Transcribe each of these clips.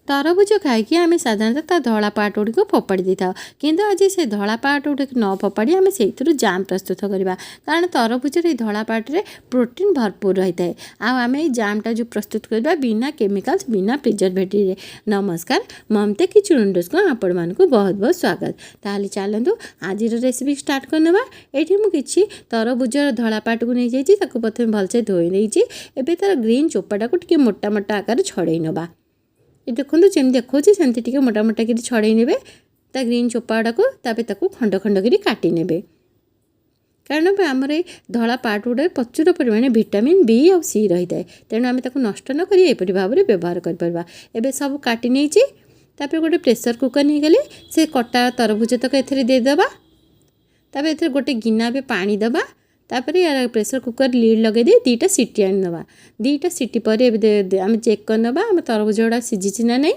ତରଭୁଜ ଖାଇକି ଆମେ ସାଧାରଣତଃ ତା ଧଳା ପାର୍ଟ ଗୁଡ଼ିକୁ ଫୋପାଡ଼ି ଦେଇଥାଉ, କିନ୍ତୁ ଆଜି ସେ ଧଳା ପାର୍ଟ ଗୁଡ଼ିକୁ ନ ଫୋପାଡ଼ି ଆମେ ସେଇଥିରୁ ଜାମ୍ ପ୍ରସ୍ତୁତ କରିବା। କାରଣ ତରଭୁଜର ଏଇ ଧଳା ପାର୍ଟରେ ପ୍ରୋଟିନ୍ ଭରପୁର ରହିଥାଏ। ଆଉ ଆମେ ଏଇ ଜାମ୍ଟା ଯେଉଁ ପ୍ରସ୍ତୁତ କରିବା ବିନା କେମିକାଲ୍ସ, ବିନା ପ୍ରିଜରଭେଟିଭରେ। ନମସ୍କାର, ମମତା କିଚେନ୍ ୱଣ୍ଡର୍ସକୁ ଆପଣମାନଙ୍କୁ ବହୁତ ବହୁତ ସ୍ୱାଗତ। ତାହେଲେ ଚାଲନ୍ତୁ, ଆଜିର ରେସିପି ଷ୍ଟାର୍ଟ କରିନେବା। ଏଇଠି ମୁଁ କିଛି ତରଭୁଜର ଧଳା ପାର୍ଟକୁ ନେଇଯାଇଛି। ତାକୁ ପ୍ରଥମେ ଭଲସେ ଧୋଇ ନେଇଛି। ଏବେ ତା'ର ଗ୍ରୀନ୍ ଚୋପାଟାକୁ ଟିକେ ମୋଟା ମୋଟା ଆକାରରେ ଛଡ଼େଇ ନେବା। ଏ ଦେଖନ୍ତୁ, ଯେମିତି ଦେଖାଉଛି ସେମିତି ଟିକେ ମୋଟା ମୋଟା କରି ଛଡ଼େଇ ନେବେ ତା ଗ୍ରୀନ୍ ଚୋପାଟାକୁ। ତାପରେ ତାକୁ ଖଣ୍ଡ ଖଣ୍ଡ କରି କାଟି ନେବେ, କାରଣ ଆମର ଏଇ ଧଳା ପାର୍ଟ ଗୁଡ଼ାରେ ପ୍ରଚୁର ପରିମାଣରେ ଭିଟାମିନ୍ ବି ଆଉ ସି ରହିଥାଏ। ତେଣୁ ଆମେ ତାକୁ ନଷ୍ଟ ନ କରି ଏପରି ଭାବରେ ବ୍ୟବହାର କରିପାରିବା। ଏବେ ସବୁ କାଟି ନେଇଛି। ତାପରେ ଗୋଟେ ପ୍ରେସର୍ କୁକର୍ ନେଇଗଲି। ସେ କଟା ତରଭୁଜ ତକ ଏଥିରେ ଦେଇଦେବା। ତାପରେ ଏଥିରେ ଗୋଟେ ଗିନା ଏବେ ପାଣି ଦେବା। ତାପରେ ପ୍ରେସର୍ କୁକର୍ ଲିଡ୍ ଲଗାଇ ଦେଇ 2ଟା ସିଟି ଆଣିଦେବା। 2ଟା ସିଟି ପରେ ଏବେ ଆମେ ଚେକ୍ କରିନେବା, ଆମ ତରଭୁଜ ଗୁଡ଼ା ସିଝିଛି ନା ନାହିଁ।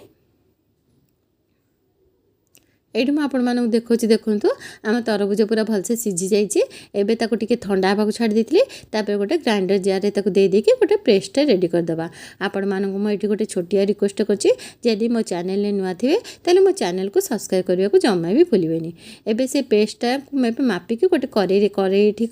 ଏଇଠି ମୁଁ ଆପଣମାନଙ୍କୁ ଦେଖାଉଛି। ଦେଖନ୍ତୁ, ଆମ ତରଭୁଜ ପୁରା ଭଲସେ ସିଝି ଯାଇଛି। ଏବେ ତାକୁ ଟିକେ ଥଣ୍ଡା ହେବାକୁ ଛାଡ଼ି ଦେଇଥିଲି। ତାପରେ ଗୋଟେ ଗ୍ରାଇଣ୍ଡର ଜାର୍ରେ ତାକୁ ଦେଇଦେଇକି ଗୋଟେ ପେଷ୍ଟଟା ରେଡ଼ି କରିଦେବା। ଆପଣମାନଙ୍କୁ ମୁଁ ଏଇଠି ଗୋଟେ ଛୋଟିଆ ରିକ୍ୱେଷ୍ଟ କରୁଛି, ଯଦି ମୋ ଚ୍ୟାନେଲରେ ନୂଆ ଥିବେ, ତାହେଲେ ମୋ ଚ୍ୟାନେଲକୁ ସବସ୍କ୍ରାଇବ୍ କରିବାକୁ ଜମା ବି ଭୁଲିବେନି। ଏବେ ସେ ପେଷ୍ଟଟାକୁ ମୁଁ ଏବେ ମାପିକି ଗୋଟେ କରେଇରେ, କରେଇ ଏଠି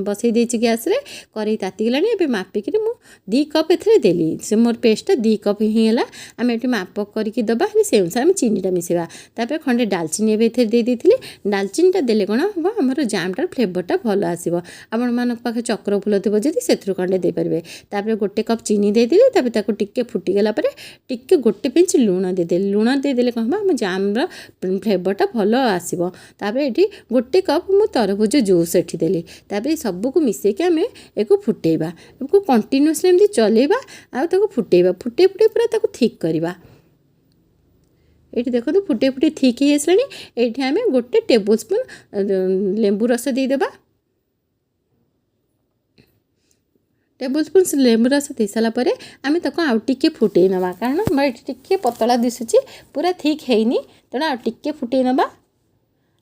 ବସେଇ ଦେଇଛି ଗ୍ୟାସ୍ରେ। କରେଇ ତାତିଗଲାଣି। ଏବେ ମାପିକିରି ମୁଁ 2 କପ୍ ଏଥିରେ ଦେଲି। ସେ ମୋର ପେଷ୍ଟଟା 2 କପ୍ ହିଁ ହେଲା। ଆମେ ଏଠି ମାପ କରିକି ଦେବା, ହେଲେ ସେ ଅନୁସାରେ ଆମେ ଚିନିଟା ମିଶାଇବା। ତାପରେ ଖଣ୍ଡେ ଡାଲଚିନି ଏବେ ଏଥିରେ ଦେଇ ଦେଇଥିଲି। ଡାଲଚିନିଟା ଦେଲେ କ'ଣ ହେବ? ଆମର ଜାମ୍ଟାର ଫ୍ଲେଭରଟା ଭଲ ଆସିବ। ଆପଣମାନଙ୍କ ପାଖରେ ଚକ୍ର ଫୁଲ ଥିବ ଯଦି, ସେଥିରୁ ଖଣ୍ଡେ ଦେଇପାରିବେ। ତାପରେ ଗୋଟେ କପ୍ ଚିନି ଦେଇଦେଲି। ତାପରେ ତାକୁ ଟିକେ ଫୁଟିଗଲା ପରେ ଟିକେ ଗୋଟେ ପିଞ୍ଚ ଲୁଣ ଦେଇଦେଲି। ଲୁଣ ଦେଇଦେଲେ କ'ଣ ହେବ? ଆମ ଜାମ୍ର ଫ୍ଲେଭରଟା ଭଲ ଆସିବ। ତାପରେ ଏଠି ଗୋଟେ କପ୍ ମୁଁ ତରଭୁଜ ଜୁସ୍ ଏଠି ଦେଲି। ତାପରେ ସବୁକୁ ମିଶାଇକି ଆମେ ଏକୁ ଫୁଟେଇବା। ଏକୁ କଣ୍ଟିନ୍ୟୁଅସଲି ଏମିତି ଚଲେଇବା ଆଉ ତାକୁ ଫୁଟେଇବା। ଫୁଟେଇ ଫୁଟେଇ ପୁରା ତାକୁ ଥିକ୍ କରିବା। ଏଇଠି ଦେଖନ୍ତୁ, ଫୁଟେଇ ଫୁଟେଇ ଥିକ୍ ହେଇ ଆସିଲାଣି। ଏଇଠି ଆମେ ଗୋଟେ ଟେବୁଲ୍ ସ୍ପୁନ୍ ଲେମ୍ବୁ ରସ ଦେଇଦେବା। ଟେବୁଲ୍ ସ୍ପୁନ୍ ଲେମ୍ବୁ ରସ ଦେଇସାରିଲା ପରେ ଆମେ ତାକୁ ଆଉ ଟିକେ ଫୁଟେଇ ନେବା, କାରଣ ଆମର ଏଠି ଟିକେ ପତଳା ଦିଶୁଛି, ପୁରା ଥିକ୍ ହେଇନି। ତେଣୁ ଆଉ ଟିକେ ଫୁଟେଇ ନେବା।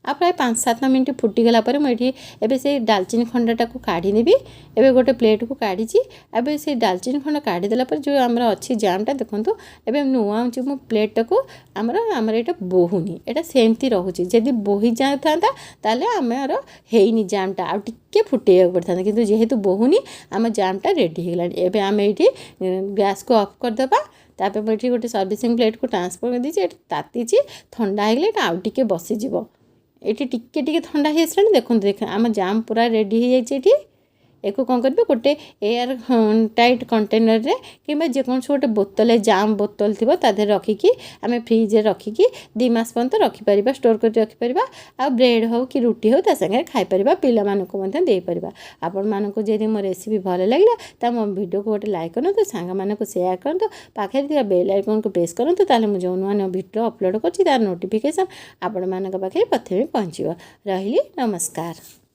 ଆଉ ପ୍ରାୟ 5-7 ମିନିଟ୍ ଫୁଟିଗଲା ପରେ ମୁଁ ଏଠି ଏବେ ସେଇ ଡାଲଚିନି ଖଣ୍ଡଟାକୁ କାଢ଼ିନେବି। ଏବେ ଗୋଟେ ପ୍ଲେଟ୍କୁ କାଢ଼ିଛି। ଏବେ ସେଇ ଡାଲଚିନି ଖଣ୍ଡ କାଢ଼ିଦେଲା ପରେ ଯେଉଁ ଆମର ଅଛି ଜାମ୍ଟା, ଦେଖନ୍ତୁ, ଏବେ ନୁଆଉଛି ମୁଁ ପ୍ଲେଟ୍ଟାକୁ। ଆମର ଏଇଟା ବୋହୁନି, ଏଇଟା ସେମିତି ରହୁଛି। ଯଦି ବୋହି ଯାଉଥାନ୍ତା, ତାହେଲେ ଆମର ହେଇନି ଜାମ୍ଟା, ଆଉ ଟିକେ ଫୁଟେଇବାକୁ ପଡ଼ିଥାନ୍ତା। କିନ୍ତୁ ଯେହେତୁ ବୋହୁନି, ଆମ ଜାମ୍ଟା ରେଡ଼ି ହେଇଗଲାଣି। ଏବେ ଆମେ ଏଇଠି ଗ୍ୟାସ୍କୁ ଅଫ୍ କରିଦେବା। ତାପରେ ମୁଁ ଏଠି ଗୋଟେ ସର୍ଭିସିଂ ପ୍ଲେଟ୍କୁ ଟ୍ରାନ୍ସଫର୍ କରିଦେଇଛି। ଏଠି ତାତିଛି, ଥଣ୍ଡା ହେଇଗଲେ ଏଇଟା ଆଉ ଟିକେ ବସିଯିବ। ଏଠି ଟିକେ ଟିକେ ଥଣ୍ଡା ହେଇ ଆସିଲାଣି। ଦେଖନ୍ତୁ, ଦେଖ, ଆମ ଜାମ୍ ପୁରା ରେଡ଼ି ହେଇଯାଇଛି। ଏଠି ଏକୁ କ'ଣ କରିବେ? ଗୋଟେ ଏୟାର ଟାଇଟ୍ କଣ୍ଟେନରରେ କିମ୍ବା ଯେକୌଣସି ଗୋଟେ ବୋତଲରେ, ଜାମ୍ ବୋତଲ ଥିବ, ତା ଦେହରେ ରଖିକି ଆମେ ଫ୍ରିଜରେ ରଖିକି 2 ମାସ ପର୍ଯ୍ୟନ୍ତ ରଖିପାରିବା, ଷ୍ଟୋର୍ କରି ରଖିପାରିବା। ଆଉ ବ୍ରେଡ଼୍ ହେଉ କି ରୁଟି ହେଉ, ତା ସାଙ୍ଗରେ ଖାଇପାରିବା, ପିଲାମାନଙ୍କୁ ମଧ୍ୟ ଦେଇପାରିବା। ଆପଣମାନଙ୍କୁ ଯଦି ମୋ ରେସିପି ଭଲ ଲାଗିଲା, ତ ମୋ ଭିଡ଼ିଓକୁ ଗୋଟେ ଲାଇକ୍ କରନ୍ତୁ, ସାଙ୍ଗମାନଙ୍କୁ ସେୟାର କରନ୍ତୁ, ପାଖରେ ଥିବା ବେଲ୍ ଆଇକନ୍କୁ ପ୍ରେସ୍ କରନ୍ତୁ। ତାହେଲେ ମୁଁ ଯେଉଁ ନୂଆ ନୂଆ ଭିଡ଼ିଓ ଅପଲୋଡ଼ କରୁଛି, ତାର ନୋଟିଫିକେସନ୍ ଆପଣମାନଙ୍କ ପାଖରେ ପ୍ରଥମେ ପହଞ୍ଚିବ। ରହିଲି, ନମସ୍କାର।